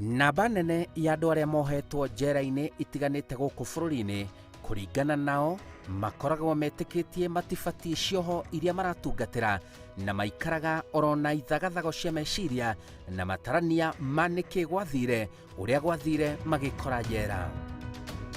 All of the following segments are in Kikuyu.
Namba nene ya andũ arĩa mohetwo njera-inĩ itiganĩte gũkũ bũrũri-inĩ kũringana nao makoragwo metĩkĩtie matibatiĩ cioho iria maratungatĩra na maikaraga oro na ithagathago cia meciria na matarania ma nĩkĩ gwathire ũrĩa gwathire magĩkora njera.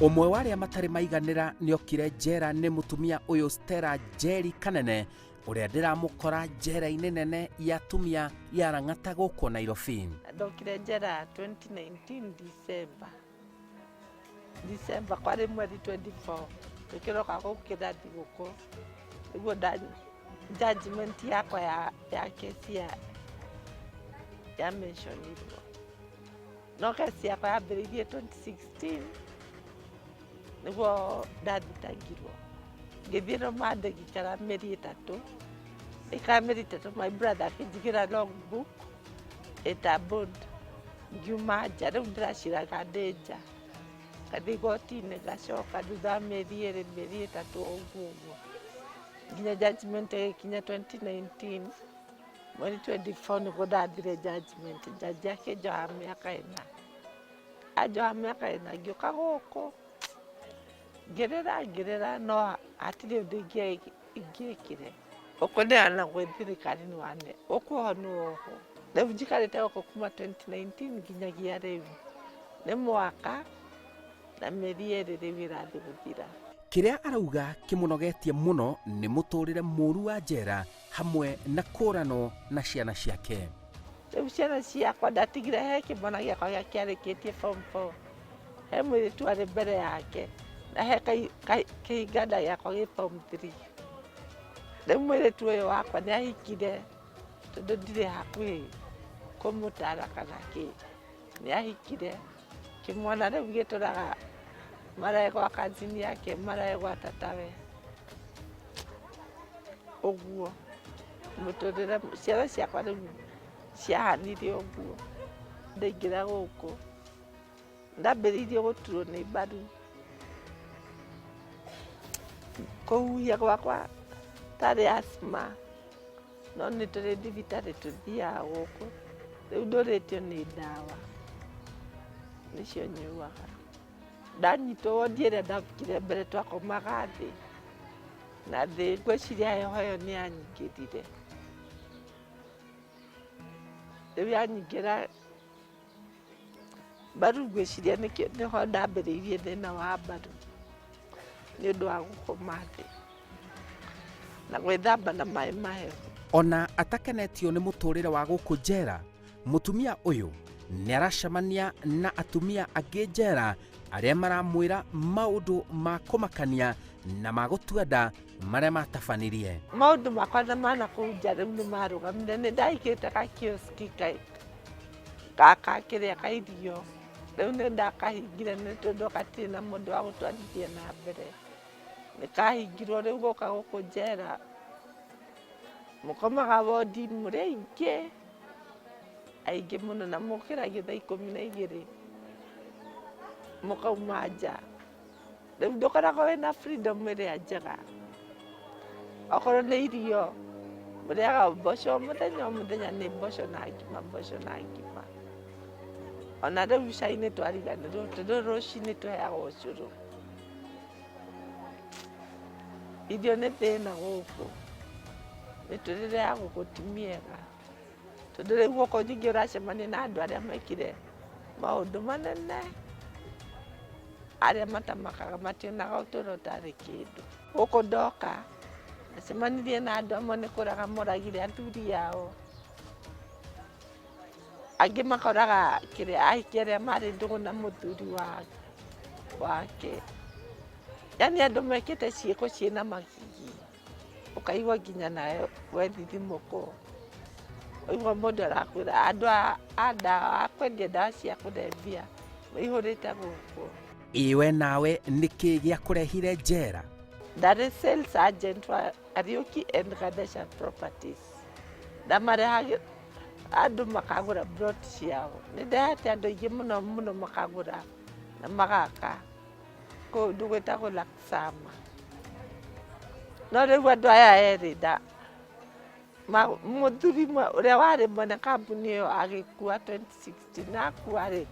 Ũmwe wa arĩa matarĩ maiganĩra nĩokire njera nĩ mũtumia ũyũ Stella Njeri Kanene ũrĩa ndĩramũkora njera-inĩ nene ya atumia ya Lang'ata gũkũ Nairobi. Ndokire njera 2019 December. December kwarĩ mweri 24 tũkĩroka gũkĩra thigũkũ nĩguo nda judgment yakwa ya kesi ya mentionirwo. No kesi yakwa yambĩrĩirie 2016 nĩguo ndathitangirwo. Ngĩthiĩ remand ngĩikara mĩeri 3, ndaikara mĩeri 3 my brother akĩnjigĩra log book ĩta bond ngiuma nja, rĩu ndĩraciraga ndĩ nja. Ngathiĩ igoti-inĩ ngacoka thutha wa mĩeri 2, mĩeri 3 ũguo ũguo nginya judgment ĩgĩkinya 2019 mweri 24 nĩguo ndathire judgment, judge akĩnjoha mĩaka 4. Anjoha mĩaka 4 ngĩũka gũkũ ngĩrĩra ngĩrĩra no hatirĩ ũndũ ingĩekire. Ũkũneana gwĩ thirikari nĩ wane, ũkuohwo nĩ wohwo. Rĩu njikarĩte gũkũ kuma 2019 nginyagia rĩu, nĩ mwaka na mĩeri 2 rĩu ĩrathiĩ gũthira. Kĩrĩa arauga kĩmũnogetie mũno nĩ mũtũrĩre mũru wa njera hamwe na kũranwo na ciana ciake. Rĩu ciana ciakwa ndatigire he kĩmwana gĩakwa kĩarĩkĩtie form 4, he mũirĩtu warĩ mbere yake na he kĩhinganda gĩakwa gĩ form 3. Rĩu mũirĩtu ũyũ wakwa nĩ ahikire tondũ ndirĩ hakuhĩ kũmũtara kana kĩ, nĩ ahikire. Kĩmwana rĩu gĩtũraga marae gwa cousin yake, marae gwa tatawe. Ũguo mũtũrĩre ciana ciakwa rĩu ciahanire ũguo. Ndaingĩra gũkũ ndambĩrĩirie gũturwo nĩ mbaru, kũhuhia gwakwa tarĩ asthma, no nĩ tũrĩ thibitarĩ tũthiaga gũkũ, rĩu ndũrĩtio nĩ ndawa nĩcio nyuaga. Ndanyitwo wondi ĩrĩa ndabukire mbere twakomaga thĩ, na thĩ ngwĩciria heho ĩyo nĩ yanyingĩrire. Rĩu yanyingĩra mbaru ngwĩciria nĩho ndambĩrĩirie thĩna wa mbaru nĩ ũndũ wa gũkoma thĩ na gwĩthamba na maĩ mahehu. Ona atakenetio nĩ mũtũrĩre wa gũkũ njera, mũtumia ũyũ nĩ aracemania na atumia angĩ njera arĩa maramwĩra maũndũ ma kũmakania na ma gũtua nda marĩa matabanirie. Maũndũ makwa na ma nakũu nja rĩu nĩ marũgamire, nĩ ndahingĩte ga kiosk gaka kĩrĩa ka irio, rĩu nĩ ndakahingire nĩ tondũ gatirĩ na mũndũ wa gũtwarithia na mbere. Nĩ kahingirwo rĩu gũka gũkũ njera, mũkomaga wondi mũrĩ aingĩ, aingĩ mũno na mũkĩragio thaa 12 mũkauma nja. Rĩu ndũkoragwo wĩna freedom ĩrĩa njega. Okorwo nĩ irio, mũrĩaga mboco o mũthenya o mũthenya nĩ mboco na ngima, mboco na ngima. Ona rĩu cai nĩ twariganĩrwo tondũ rũcinĩ tũheagwo ũcũrũ. Irio nĩ thĩna gũkũ, mĩtũrĩre ya gũkũ ti mĩega. Tondũ rĩu gũkũ ningĩ ũracemania na andũ arĩa mekire maũndũ manene, arĩa matamakaga mationaga ũtũũro tarĩ kĩndũ. Gũkũ ndoka, ndacemanirie na andũ amwe nĩ kũraga moragire athuri ao, angĩ makoraga kĩrĩa ahiki arĩa marĩ ndũgũ na mũthuri wake. Yaani andũ mekĩte ciĩko ciĩna magigi. Ũkaigua nginya nawe wethithimũkwo, ũkaigua mũndũ arakwĩra andũ a ndawa a kwendia ndawa cia kũrebia maihũrĩte gũkũ. Ĩ we nawe nĩkĩ gĩakũrehire njera? Ndarĩ sales agent wa Kariuki and Gadesha Properties. Ndamarehagĩra andũ makagũra plot ciao. Nĩ ndehete andũ aingĩ mũno mũno makagũra na magaka. Kũndũ gwĩtagwo Laksama. No rĩu andũ aya erĩ nda Mũthuri ũrĩa warĩ mwene kambuni ĩyo agĩkua 2016. Akua rĩ,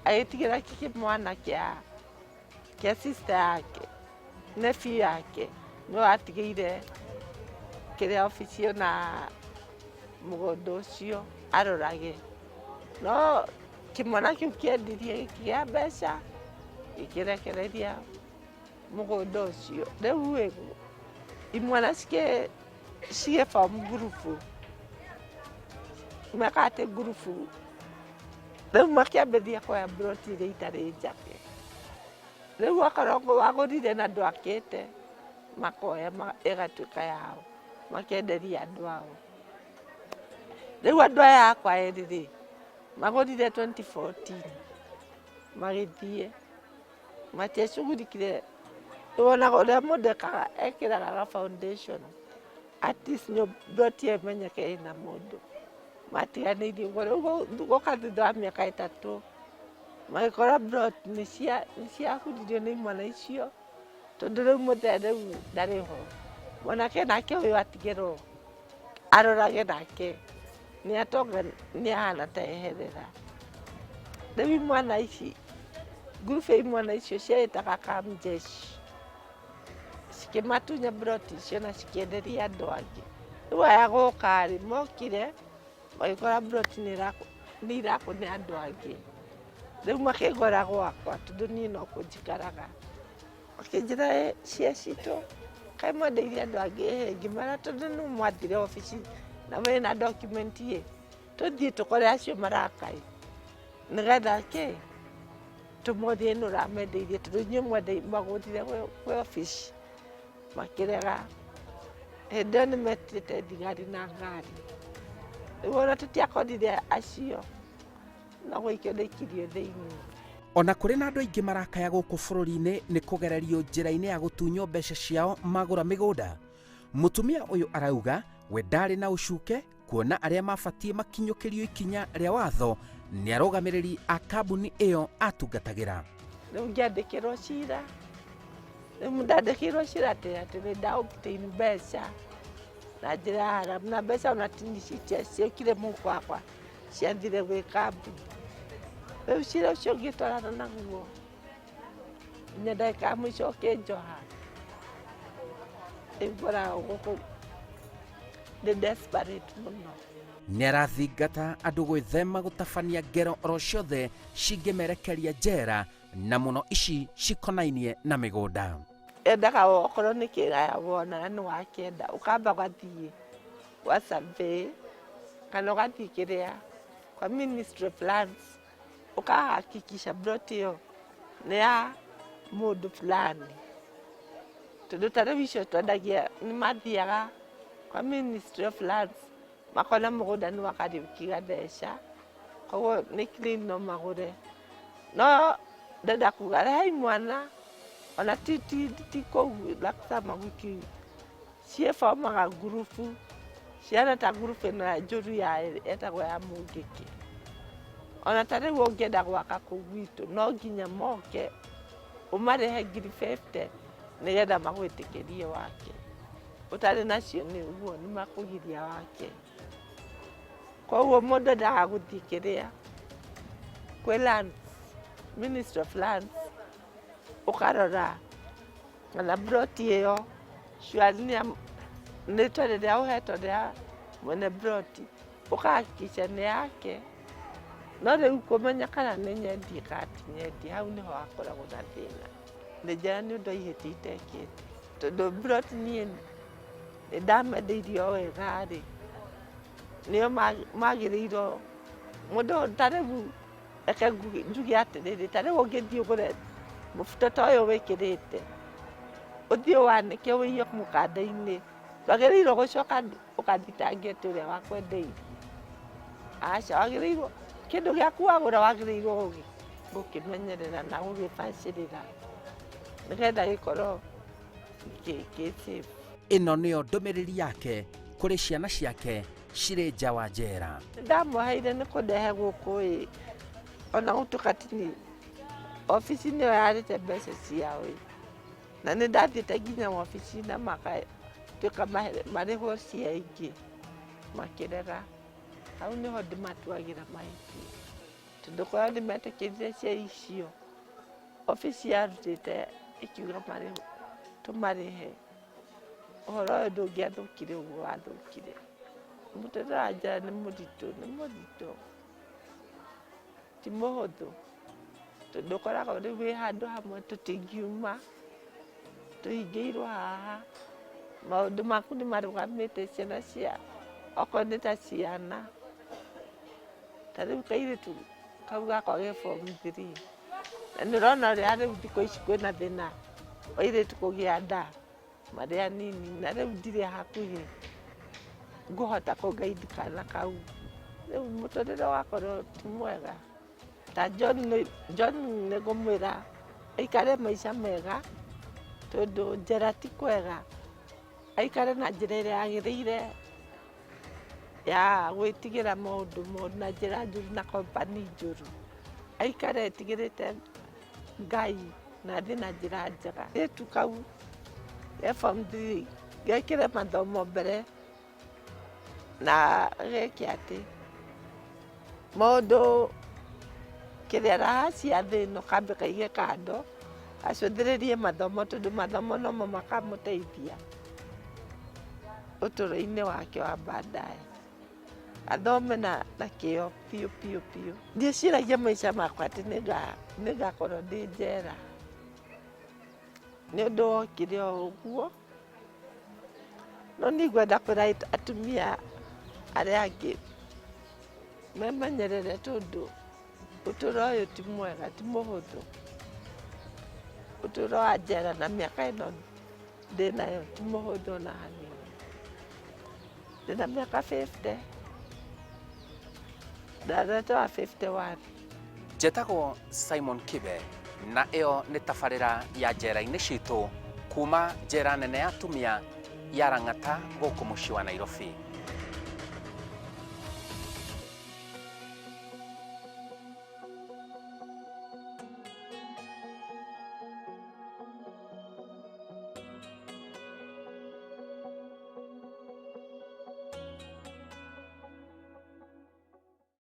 agĩtigĩra kĩmwana kĩa sister yake, nephew yake, nĩwe watigĩire kĩrĩa obici ĩyo na mũgũnda ũcio arorage. No kĩmwana kĩu kĩendirie, gĩkĩgĩa mbeca, gĩkĩrekereria mũgũnda ũcio. Rĩu ĩ, imwana cigĩ form ngurubu, meka atĩ ngurubu rĩu makĩambĩrĩria kuoya mburoti iria itarĩ njake. Rĩu okorwo wagũrire na ndwakĩte, makoya ĩgatuĩka yao, makenderia andũ ao. Rĩu andũ aya akwa erĩ rĩ, magũrire 2014, magĩthiĩ matiacugurikire. Wonaga ũrĩa mũndũ ekaga, ekĩraga ga foundation, at least mburoti ĩyo ĩmenyeke ĩna mũndũ. Matiganĩirie ũguo. Rĩu gũka thutha wa mĩaka 3, magĩkora mburoti nĩ ciahuririo nĩ imwana icio, tondũ rĩu mũthee rĩu ndarĩ ho. Mwanake nake ũyũ atigĩrwo arorage, nake nĩ atonga, nĩ ahana ta eherera. Rĩu imwana ici, ngurubu ya imwana icio ciĩtaga Kamjeshi, cikĩmatunya mburoti icio na cikĩenderia andũ angĩ. Rĩu aya gũka rĩ, mokire magĩkora mburoti nĩ irakwo nĩ andũ angĩ. Rĩu makĩngora gwakwa, tondũ niĩ no kũnjikaraga, makĩnjĩra, "Cia citũ, kaĩ mwendeirie andũ angĩ?" Ĩhĩ, ngĩmera, "Tondũ nĩ mwathire obici na wĩna document ĩ, tũthiĩ tũkore acio maraka ĩ, nĩgetha kĩ tũmorie nũ ũramendeirie, tondũ inyuĩ mwagũrire kwĩ obici." Makĩrega. Hĩndĩ ĩyo nĩ metĩte thigari na ngari. Rĩu ona tũtiakorire acio, no gũikio ndaikirio thĩinĩ. Ona kũrĩ na andũ aingĩ marakaya gũkũ bũrũri-inĩ nĩ kũgererio njĩra-inĩ ya gũtunywo mbeca ciao magũra mĩgũnda, mũtumia ũyũ arauga we ndarĩ na ũcuke kuona arĩa mabatiĩ makinyũkĩrio ikinya rĩa watho nĩ arũgamĩrĩri a kambuni ĩyo atungatagĩra. Rĩu ngĩandĩkĩrwo cira, rĩu ndandĩkĩirwo cira atĩ nĩ nda obtain mbeca na njĩra ya haramu, na mbeca ona tini ciokire mũhuko wakwa, ciathire gwĩ kambuni. Rĩu cira ũcio ngĩtwarana naguo nginya ndagĩka ya mũico ũkĩnjoha. Rĩu ngoragwo gũkũ ndĩ desperate mũno. Nĩ arathingata andũ gwĩthema gũtabania ngero oro ciothe cingĩmerekeria njera, na mũno ici cikonainie na mĩgũnda. Endaga okorwo nĩ kĩraya wona na nĩ wakĩenda, ũkamba ũgathiĩ gwa survey kana ũgathiĩ kĩrĩa kwa Ministry of Lands, ũkahakikisha plot ĩyo nĩ ya mũndũ fulani. Tondũ ta rĩu icio twendagia, nĩ mathiaga kwa Ministry of Lands, makona mũgũnda nĩ wa Kariuki Gatheca, koguo nĩ clean, no magũre. No ndenda kuga rehei mwana ona ti kũu Lakisama gwiki, ciĩbomaga ngurubu ciana, ta ngurubu ĩno ya njũru ya etagwo ya Mũngĩkĩ. Ona ta rĩu ũngĩenda gwaka kũu gwitũ, no nginya moke ũmarĩhe 50,000 nĩgetha magwĩtĩkĩrie wake. Ũtarĩ nacio nĩ ũguo nĩ makũgiria wake. Koguo mũndũ endaga gũthiĩ kĩrĩa kwĩ lands, Ministry of Lands, ũkarora kana ploti ĩyo surely nĩ rĩtwa rĩrĩa ũhetwo rĩa mwene ploti, ũkahakikisha nĩ yake. No rĩu kũmenya kana nĩ nyendie kana ti nyendie, hau nĩho hakoragwo na thĩna. Nĩ njega nĩ ũndũ wa ihĩtia itekĩte, tondũ ploti niĩ nĩ ndamendeirie o wega rĩ, nĩo magĩrĩirwo mũndũ. Ta rĩu reke njuge atĩrĩrĩ, ta rĩu ũngĩthiĩ ũgũre mũbuto ta ũyũ wĩkĩrĩte, ũthiĩ wanĩke ũiye mũkanda-inĩ, ndwagĩrĩirwo gũcoka ũgathitange atĩ ũrĩa wakwendeirie. Aca, wagĩrĩirwo kĩndũ gĩaku wagũra wagĩrĩirwo gũkĩmenyerera na gũgĩbacĩrĩra nĩgetha gĩkorwo kĩ safe. Ĩno nĩyo ndũmĩrĩri yake kũrĩ ciana ciake cirĩ nja wa njera. Ndamoheire nĩ kũndehe gũkũ ĩ, ona gũtuĩka tini obici nĩyo yarĩte mbeca ciao ĩ, na nĩ ndathiĩte nginya wabici na magatuĩka marĩhwo cia ingĩ. Makĩrera hau nĩho ndĩmatuagĩra mahĩtia, tondũ korwo nĩmetĩkĩrire cia icio obici yarutĩte ĩkiuga tũmarĩhe, ũhoro ũyũ ndũngĩathũkire ũguo wathũkire. Mũtũrĩre wa njera nĩ mũritũ, nĩ mũritũ, ti mũhũthũ, tondũ ũkoragwo rĩu wĩ handũ hamwe tũtingiuma, tũhingĩirwo haha, maũndũ maku nĩ marũgamĩte, ciana cia okorwo nĩ ta ciana, ta rĩu kairĩtu kau gakwa ge form 3, na nĩ ũrona ũrĩa rĩu thikũ ici kwĩna thĩna wa airĩtu kũgĩa nda marĩ anini, na rĩu ndirĩ hakuhĩ ngũhota kũ guide kana kau, rĩu mũtũrĩre ũgakorwo ti mwega. Ta John, John nĩ ngũmwĩra aikare maica mega, tondũ njera ti kwega, aikare na njĩra ĩrĩa yagĩrĩire ya gwĩtigĩra maũndũ moru na njĩra njũru na company njũru, aikare etigĩrĩte Ngai na athiĩ na njĩra njega. Kairĩtu kau ge form 3 gekĩre mathomo mbere na geke atĩ maũndũ kĩrĩa raha cia thĩ ĩno kambe kaige kando, acũthĩrĩrie mathomo tondũ mathomo nomo makamũteithia ũtũro-inĩ wake wa baadaye. Athome na kĩo biũ biũ biũ. Ndiĩciragia maica makwa atĩ nĩngakorwo ndĩ njera, nĩ ũndũ wokire o ũguo. No niĩ ngwenda kwĩra atumia arĩa angĩ memenyerere tondũ ũtũro ũyũ ti mwega, ti mũhũthũ. Ũtũro wa njera na mĩaka ĩno ndĩnayo ti mũhũthũ ona hanini. Ndĩna mĩaka 50, ndaretoa 51. Njetagwo Simon Kibe na ĩyo nĩ tabarĩra ya njera-inĩ citũ kuma njera nene ya atumia ya Lang'ata gũkũ mũciĩ wa Nairobi.